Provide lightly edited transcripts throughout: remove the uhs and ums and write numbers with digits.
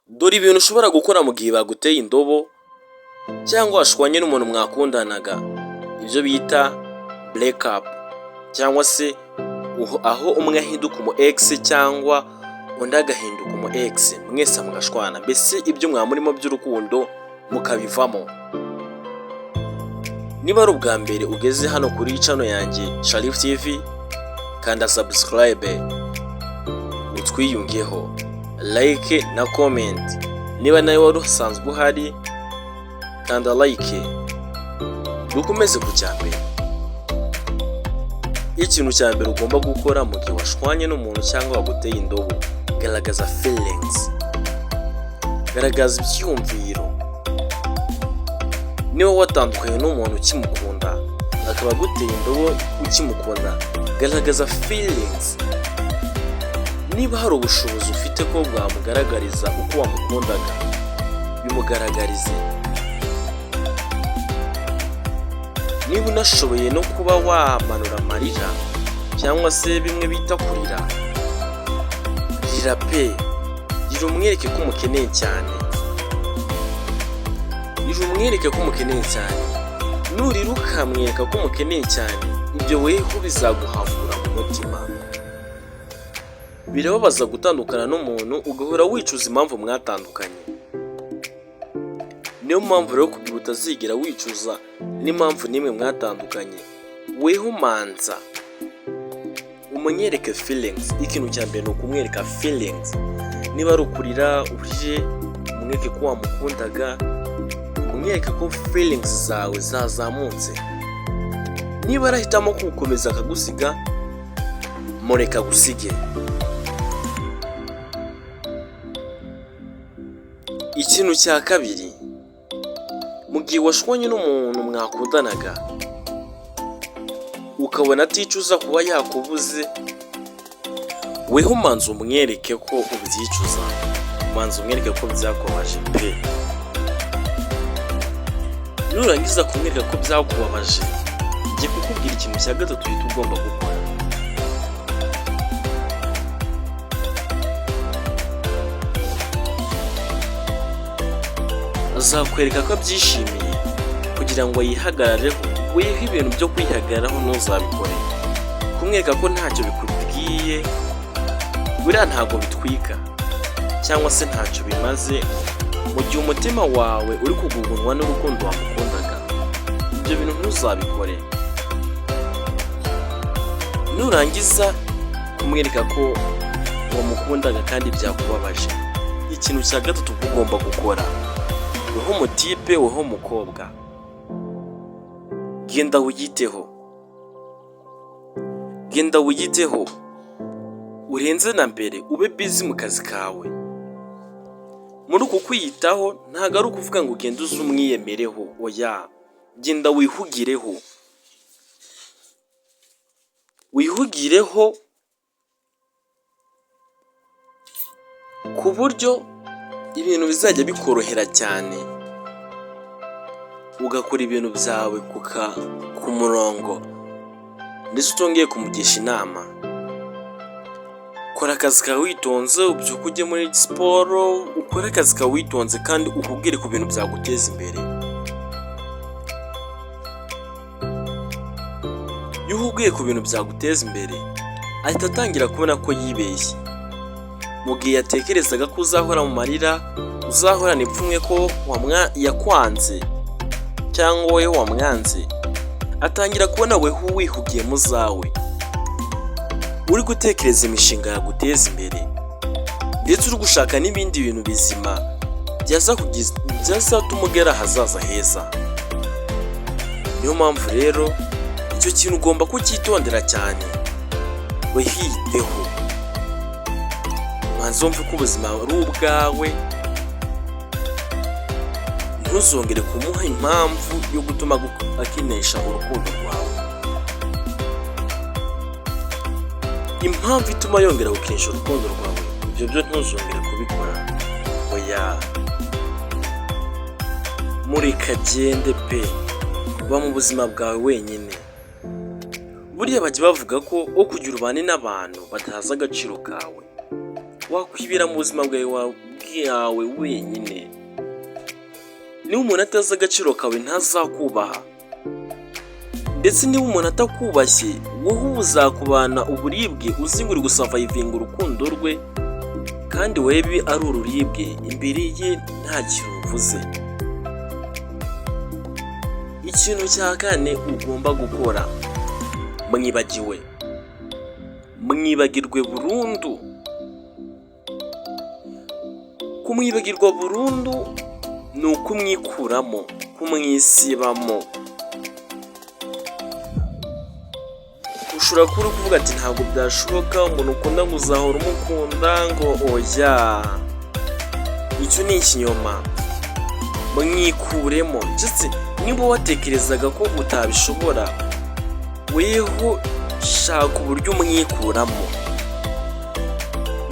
Dore ibintu ushobora gukora mu gihe baguteye indobo cyangwa washwanye n'umuntu mwakundanaga, ibyo bita break up cyangwa se aho umwe ahinduka umu ex cyangwa undi agahinduka umu ex, mwese mugashwana, mbese ibyo mwaba murimo by'urukundo mukabivamo. Niba ari ubwa mbere ugeze hano kuri channel yanjye Sharif TV, kanda subscribe utwiyungeho, like na comment. Niba nawe wari usanzwe uhari, kanda like, dukomeze ku cya mbere. Ikintu cya mbere ugomba gukora mu gihe washwanye n'umuntu cyangwa waguteye indobo, garagaza feelings, garagaza ibyiyumviro. Niba watandukanye n'umuntu ukimukunda, akaba aguteye indobo ukimukunda, garagaza feelings. Niba hari ubushobozi ufite ko bwamugaragariza uko wamukundaga, bimugaragarize. Niba unashoboye no kuba wamanura amarira cyangwa se bimwe bita kurira, rira pe, rira umwereke ko umukeneye cyane, rira umwereke ko umukeneye cyane. Nurira ukamwereka ko umukeneye cyane, ibyo weho bizaguhavura mu mutima. Birababaza gutandukana n'umuntu ugahora wicuza impamvu mwatandukanye. Niyo mpamvu rero kugira utazigera wicuza n'impamvu n'imwe mwatandukanye, weho manza umunyereke feelings. Ikintu cya mbere ni ukumwereka feelings. Niba ari ukurira, urire, umwereke ko wamukundaga, umwereke ko feelings zawe zazamutse. Niba arahitamo kugukomeza akagusiga, mureka agusige. Ikintu cya kabiri, mu gihe washwanye n'umuntu mwakundanaga ukabona aticuza kuba yakubuze, weho manza umwereke ko ubyicuza, manza umwereke ko byakubabaje pe. Nurangiza kumwereka ko byakubabaje, ngiye kukubwira ikintu cya gatatu uhita ugomba gukora. Azakwereka ko abyishimiye kugira ngo yihagarareho, weho ibintu byo kwihagararaho ntuzabikore. Kumwereka ko ntacyo bikubwiye, buriya ntabwo bitwika cyangwa se ntacyo bimaze mu gihe umutima wawe uri kugugunwa n'urukundo wamukundaga, ibyo bintu ntuzabikore. Nurangiza kumwereka ko wamukundaga kandi byakubabaje, ikintu cya gatatu uba ugomba gukora, weho umutipe, weho umukobwa, genda wiyiteho, genda wiyiteho urenze na mbere, ube busy mu kazi kawe. Muri uku kwiyitaho ntabwo ari ukuvuga ngo ugende uze umwiyemereho, oya, genda wihugireho, wihugireho ku buryo ibintu bizajya bikorohera cyane, ugakora ibintu byawe ku murongo ndetse utongeye kumugisha inama. Kora akazi kawe witonze, ubyuke ujye muri siporo, ukore akazi kawe witonze kandi uhugire ku bintu byaguteza imbere. Iyo uhugiye ku bintu byaguteza imbere, ahita atangira kubona ko yibeshye. Mu gihe yatekerezaga ko uzahora mu marira, uzahorana ipfunwe ko yakwanze cyangwa wowe wamwanze, atangira kubona weho wihugiye mu zawe, uri gutekereza imishinga yaguteza imbere ndetse uri gushaka n'ibindi bintu bizima byazatuma ugera ahazaza heza. Niyo mpamvu rero icyo kintu ugomba kucyitondera cyane, wihiteho, ubanze wumve ko ubuzima ari ubwawe, ntuzongere kumuha impamvu yo gutuma akinisha urukundo rwawe. Impamvu ituma yongera gukinisha urukundo rwawe, ibyo byo ntuzongere kubikora, oya, mureke agende pe, ba mu buzima bwawe wenyine. Buriya bajya bavuga ko wo kugira ubane n'abantu batazi agaciro kawe, wakwibera mu buzima bwawe bwawe wenyine. Niba umuntu atazi agaciro kawe, ntazakubaha. Ndetse niba umuntu atakubashye, wowe uzakubana uburibwe uzi ngo uri gusurvivinga urukundo rwe, kandi wewe ari ururibwe imbere ye, nta kintu uvuze. Ikintu cya kane ugomba gukora: mwibagiwe, mwibagirwe burundu. Kumwibagirwa burundu ni ukumwikuramo, kumwisibamo. Ushobora kuba uri kuvuga ati: "Ntabwo byashoboka, umuntu ukunda ngo uzahora umukunda," ngo oya, icyo ni ikinyoma. Mwikuremo. Ndetse niba watekerezaga ko utabishobora, weho shaka uburyo umwikuramo.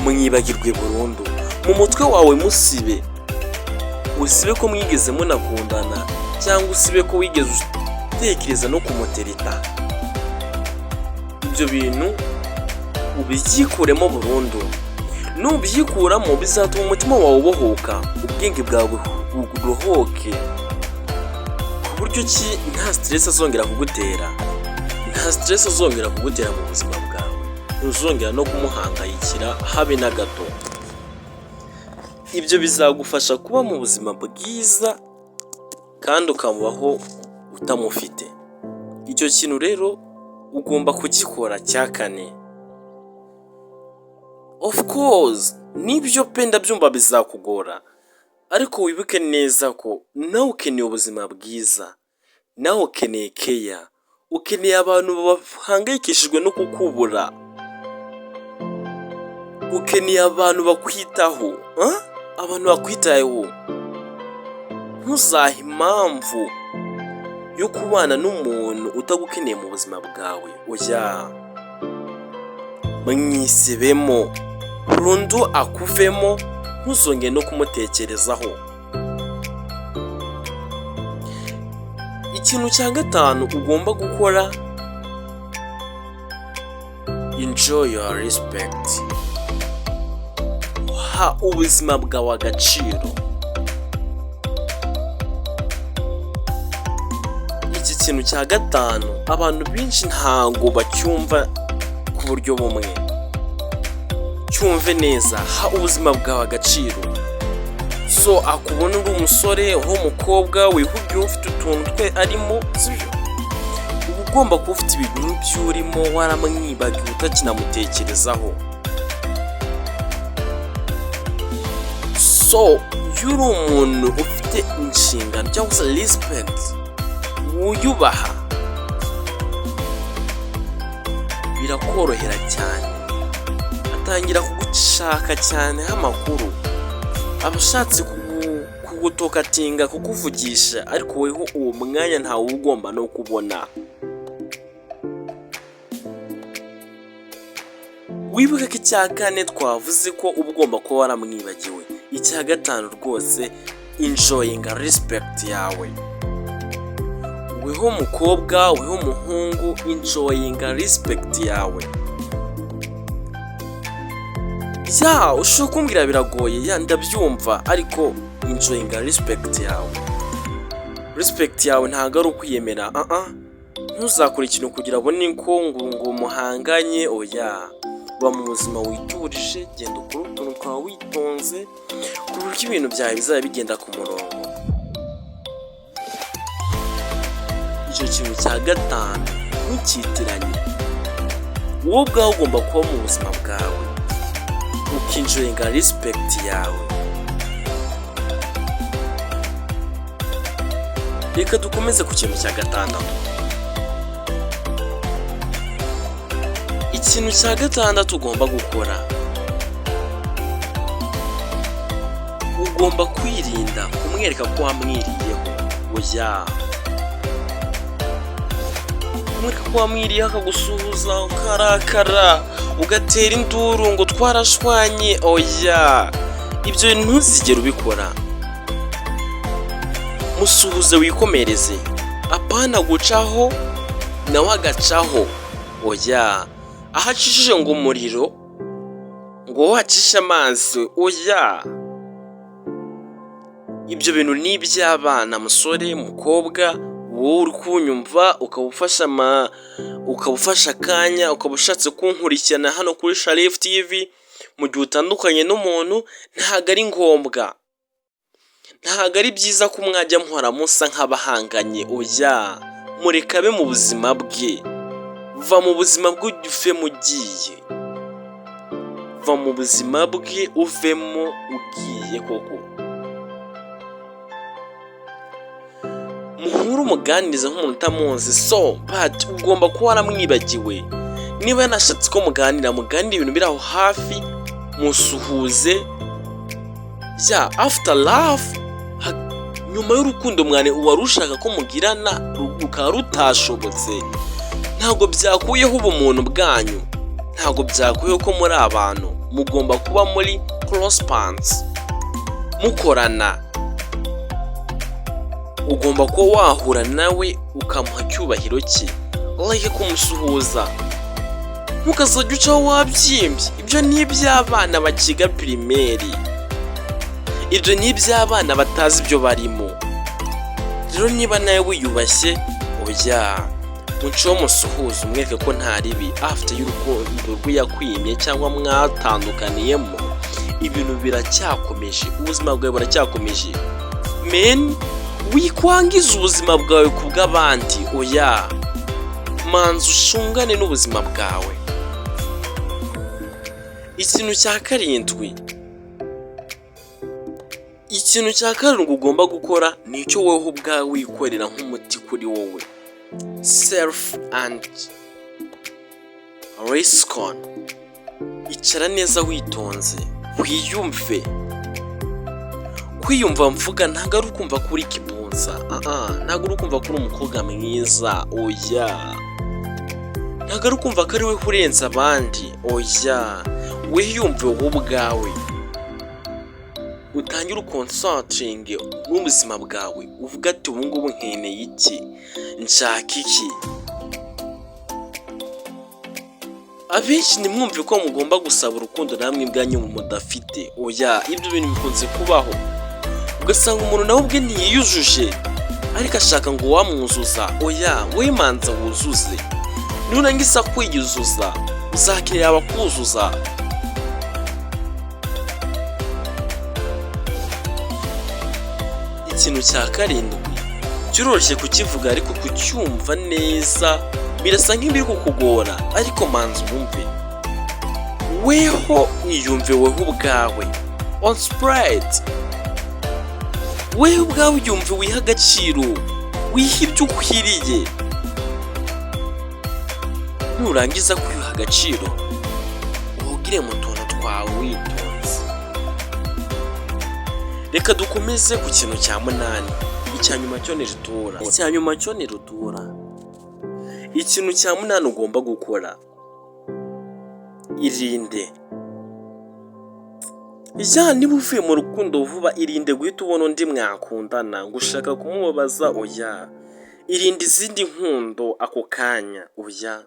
Mwibagirwe burundu mu mutwe wawe, musibe, usibe ko mwigeze munakundana, cyangwa usibe ko wigeze utekereza no kumutereta. Ibyo bintu ubyikuremo burundu. Nubyikuramo, bizatuma umutima wawe ubohoka, ubwenge bwawe buruhuke, ku buryo ki nta stress azongera kugutera, nta stress azongera kugutera mu buzima bwawe. Ntuzongera no kumuhangayikira habe na gato. Ibyo bizagufasha kuba mu buzima bwiza kandi ukabaho utamufite. Icyo kintu rero ugomba kugikora, cya kane. Of course, nibyo pe, ndabyumva bizakugora, ariko wibuke neza ko nawe ukeneye ubuzima bwiza, nawe ukeneye keya, ukeneye abantu bahangayikishijwe no kukubura, ukeneye abantu bakwitaho, abantu bakwitayeho. Ntuzahe impamvu yo kubana n'umuntu utagukeneye mu buzima bwawe, oya. Mwisibemo burundu, akuvemo, ntuzongere no kumutekerezaho. Ikintu cya gatanu ugomba gukora: enjoy your respect, ha ubuzima bwawe agaciro. Iki kintu cya gatanu abantu benshi ntago bacyumva ku buryo bumwe. Cyumve neza: ha ubuzima bwawe agaciro. So akubona uri umusore w'umukobwa wihugiye, ufite utuntu twe arimo, sibyo? Uba ugomba kuba ufite ibintu by'urimo, waramwibagiwe, utakinamutekerezaho. So iyo uri umuntu ufite inshingano cyangwa se respect, wiyubaha, birakorohera cyane. Atangira kugushaka cyane amakuru, aba ashatse kugutokatinga, kukuvugisha, ariko weho uwo mwanya ntawe uba ugomba no kubona. Wibuke ko icya kane twavuze ko uba ugomba kuba waramwibagiwe. Icya gatanu rwose, enjoyinga respect yawe. Weho mukobwa, weho muhungu, enjoyinga respect yawe. Ya, ushobora kumbwira biragoye, ya, ndabyumva, ariko enjoyinga respect yawe. Respect yawe ntabwo ari ukwiyemera, ntuzakore ikintu kugira abone ko ngo muhanganye, oya. Ba mu buzima witurije, genda ukore utuntu twawe witonze, ku buryo ibintu byawe bizajya bigenda ku murongo. Icyo kintu cya gatanu ntucyitiranye. Wowe ubwawe ugomba kuba mu buzima bwawe, ukenjoyinga respect yawe. Reka dukomeze ku kintu cya gatandatu. Ikintu cya gatandatu ugomba gukora: ugomba kwirinda kumwereka ko wamwiriyeho, oya. Kumwereka ko wamwiriyeho, akagusuhuza ukarakara, ugatera induru ngo twarashwanye, oya, ibyo ntuzigere ubikora. Musuhuze wikomereze, apana gucaho nawe agacaho, oya. Aho acishije ngo umuriro, ngo wowe wacishe amazi, oya. Ibyo bintu ni iby'abana. Musore, mukobwa, wowe uri kunyumva, ukaba ufashe akanya, ukaba ushatse kunkurikirana hano kuri Sharif TV, mu gihe utandukanye n'umuntu, ntabwo ari ngombwa, ntabwo ari byiza ko mwajya muhora musa nk'abahanganye. Oya, mureke abe mu buzima bwe. Va mu buzima bwe uvemo ugiye, va mu buzima bwe uvemo ugiye koko. Muhure umuganirize nk'umuntu utamuzi, so but ugomba kuba waramwibagiwe. Niba yanashatse ko muganira, muganire ibintu biri aho hafi, musuhuze ya after love, nyuma y'urukundo mwane wari ushaka ko mugirana rukaba rutashobotse, ntabwo byakuyeho ubumuntu bwanyu, ntabwo byakuyeho ko muri abantu. Mugomba kuba muri close pants mukorana. Ugomba kuba wahura nawe ukamuha icyubahiro cye, like kumusuhuza. Ntukazajya ucaho wabyimbye. Ibyo ni iby'abana bakiga primaire, ibyo ni iby'abana batazi ibyo barimo. Rero niba nawe wiyubashye, oya, muceho musuhuze, umwereke ko nta ribi. After y'urukundo rwe yakwimye cyangwa mwatandukaniyemo, ibintu biracyakomeje, ubuzima bwawe buracyakomeje. Men, wikwangiza ubuzima bwawe ku bw'abandi. Oya, manza ushungane n'ubuzima bwawe. Ikintu cya karindwi, ikintu cya karindwi ugomba gukora ni icyo wowe ubwawe wikorera nk'umuti kuri wowe, self and rescon. Icara neza witonze, wiyumve. Kwiyumva mvuga ntabwo ari ukumva ko uri kibunza, ntabwo ari ukumva ko uri umukobwa mwiza, oya. Ntabwo ari ukumva ko ari we urenze abandi, oya. Wiyumve wowe ubwawe, utangire uconcentrate n'ubuzima bwawe, uvuga ati: "Ubu ngubu nkeneye iki? Nshaka iki?" Abenshi ntimwumve ko mugomba gusaba urukundo namwe ubwanyu mudafite. Oya, ibyo bintu bikunze kubaho, ugasanga umuntu nawe ubwe ntiyiyujuje ariko ashaka ngo uwamwuzuza. Oya, wowe manza wuzuze. Nurangiza kwiyuzuza, uzakenera abakuzuza. Ikintu cya karindwi kiroroshye kukivuga, ariko kucyumva neza birasa nk'ibiri kukugora, ariko manza wumve. Weho iyumve weho ubwawe on spread, weho ubwawe uyumve, wihe agaciro, wihe ibyo ukwiriye. Nurangiza kwiha agaciro, uhugire mu tuntu twawe witonze. Reka dukomeze ku kintu cya munani. Icya nyuma cyo ni rutura, icya nyuma cyo ni rutura. Ikintu cya munani ugomba gukora: irinde. Ya, niba uvuye mu rukundo vuba, irinde guhita ubona undi mwakundana ngo ushaka kumubabaza. Oya, irinde izindi nkundo ako kanya. Oya,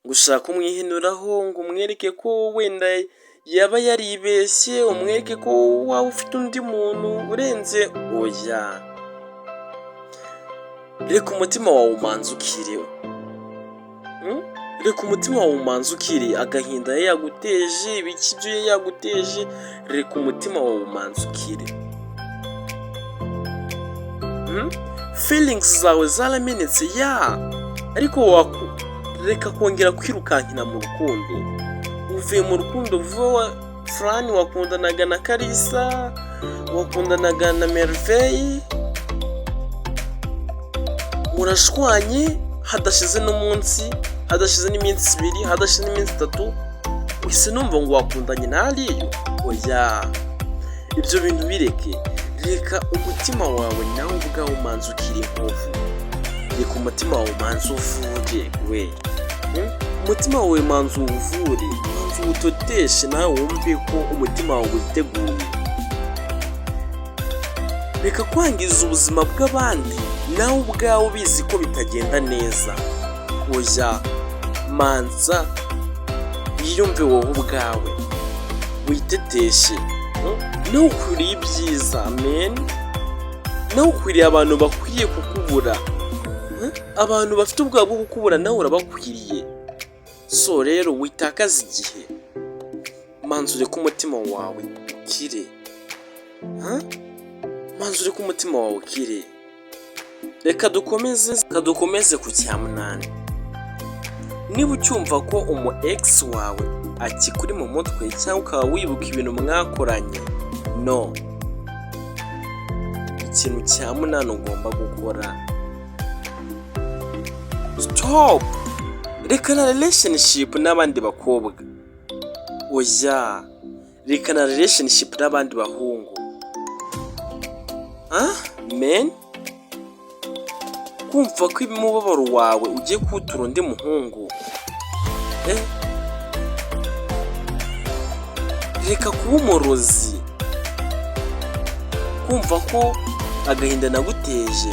ngo ushaka kumwihenuraho ngo umwereke ko wenda yaba yaribeshye, umwereke ko waba ufite undi muntu urenze. Oya, reka umutima wawe umanze ukire. Reka umutima wawe umanze ukire agahinda yari yaguteje, ibiki ibyo yari yaguteje. Reka umutima wawe umanze ukire. Feelings zawe zaramenetse, ya, ariko reka kongera kwirukankira mu rukundo. Uvuye mu rukundo vuba, Furani wakundanaga na Kalisa, wakundanaga na Merveille, murashwanye, hadashize n'umunsi, hadashize n'iminsi 2, hadashize n'iminsi 3, uhise numva ngo wakundanye na Aliyu. Oya, ibyo bintu bireke. Reka umutima wawe nawe ubwawe umanze ukiri inkovu. Reka umutima wawe umanze uvure we. Umutima wawe manza uwuvure, manza uwutoteshe, nawe wumve ko umutima wawe witeguye. Reka kwangiza ubuzima bw'abandi nawe ubwawe ubizi ko bitagenda neza. Oya, manza wiyumve wowe ubwawe, witeteshe. Nawe ukwiriye ibyiza, man. Nawe ukwiriye abantu bakwiye kukubura. Huh? Abantu bafite ubwoba bwo kukubura, nawe urabakwiriye. So rero witakaza igihe, manza ureke umutima wawe ukire. Huh? Manza ureke umutima wawe ukire. Reka dukomeze ku cya munani. Niba ucyumva ko umu ex wawe akikuri mu mutwe cyangwa ukaba wibuka ibintu mwakoranye, no ikintu cya munani ugomba gukora, stop, reka na relationship n'abandi bakobwa. Oya, reka na relationship n'abandi bahungu. Ah man, kumva ko umubabaro wawe ugiye kuwutura undi muhungu, eh? Reka kuba umurozi, kumva ko agahinda naguteje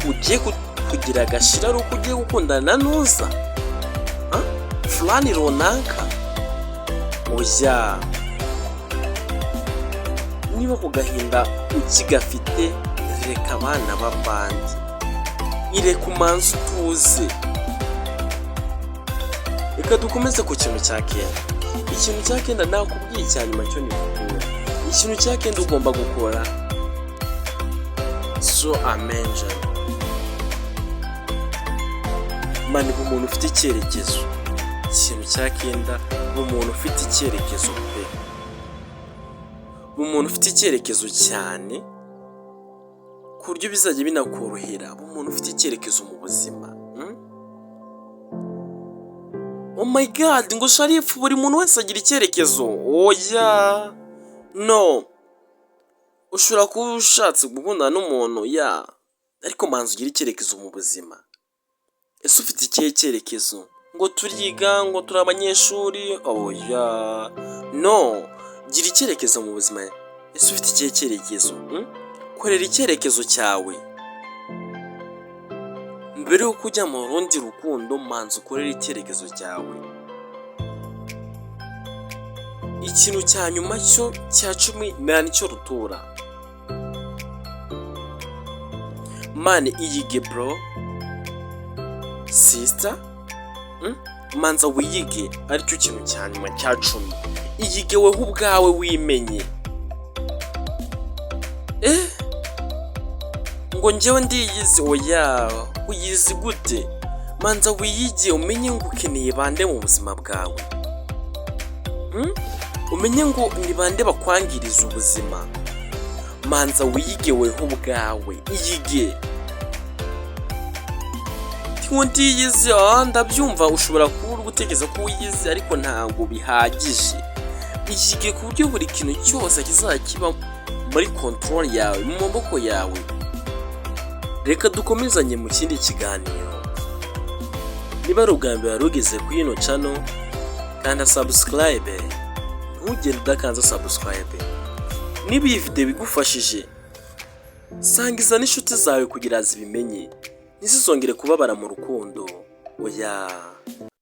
ugiye kugira agashira ari uko ugiye gukundana na nuza fulani runaka. Oya, niba ku gahinda ukigafite, reka abana b'abandi, ireka umanze utuze. Reka dukomeze ku kintu cya kenda. Ikintu cya kenda nakubwiye, icya nyuma cyo ni gukura. Ikintu cya kenda ugomba gukora, so amenje man, umuntu ufite icyerekezo. Ikintu cya kenda, umuntu ufite icyerekezo pe, umuntu ufite icyerekezo cyane ku buryo bizajya binakorohera. Umuntu ufite icyerekezo mu buzima. Oh my God, ngo Sharifu, buri muntu wese agira icyerekezo. Oya, no, ushobora kuba ushatse gukundana n'umuntu ya, ariko manza ugire icyerekezo mu buzima. Ese ufite ikihe cyerekezo? Ngo turiga, ngo turi abanyeshuri? Oya, no, gira icyerekezo mu buzima. Ese ufite ikihe cyerekezo? Korera icyerekezo cyawe mbere yuko ujya mu rundi rukundo. Manza ukorere icyerekezo cyawe. Ikintu cya nyuma cyo cya 10, nta nicyo rutura. Man, iyige bro, sister. Manza wiyige, aricyo kintu cya nyuma cya 10. Iyige wowe ubwawe, wimenye. Eh, ngo njyewe ndiyizi? Oya, uyizi gute? Manza wiyige, umenye ngo ukeneye bande mu buzima bwawe. Umenye ngo ni bande bakwangiriza ubuzima. Manza wiyige weho ubwawe, iyige. Ngo ndiyizi? Ah, ndabyumva, ushobora kuba uri gutekereza ko wiyizi, ariko ntabwo bihagije. Iyige ku buryo buri kintu cyose kizajya kiba muri control yawe, mu maboko yawe. Reka dukomezanye mu kindi kiganiro. Niba ari ubwa mbere wari ugeze kuri ino channel, kanda subscribe, ntugende udakanze subscribe. Niba iyi video igufashije, sangiza n'inshuti zawe kugira zibimenye, ntizizongere kubabara mu rukundo. Oya.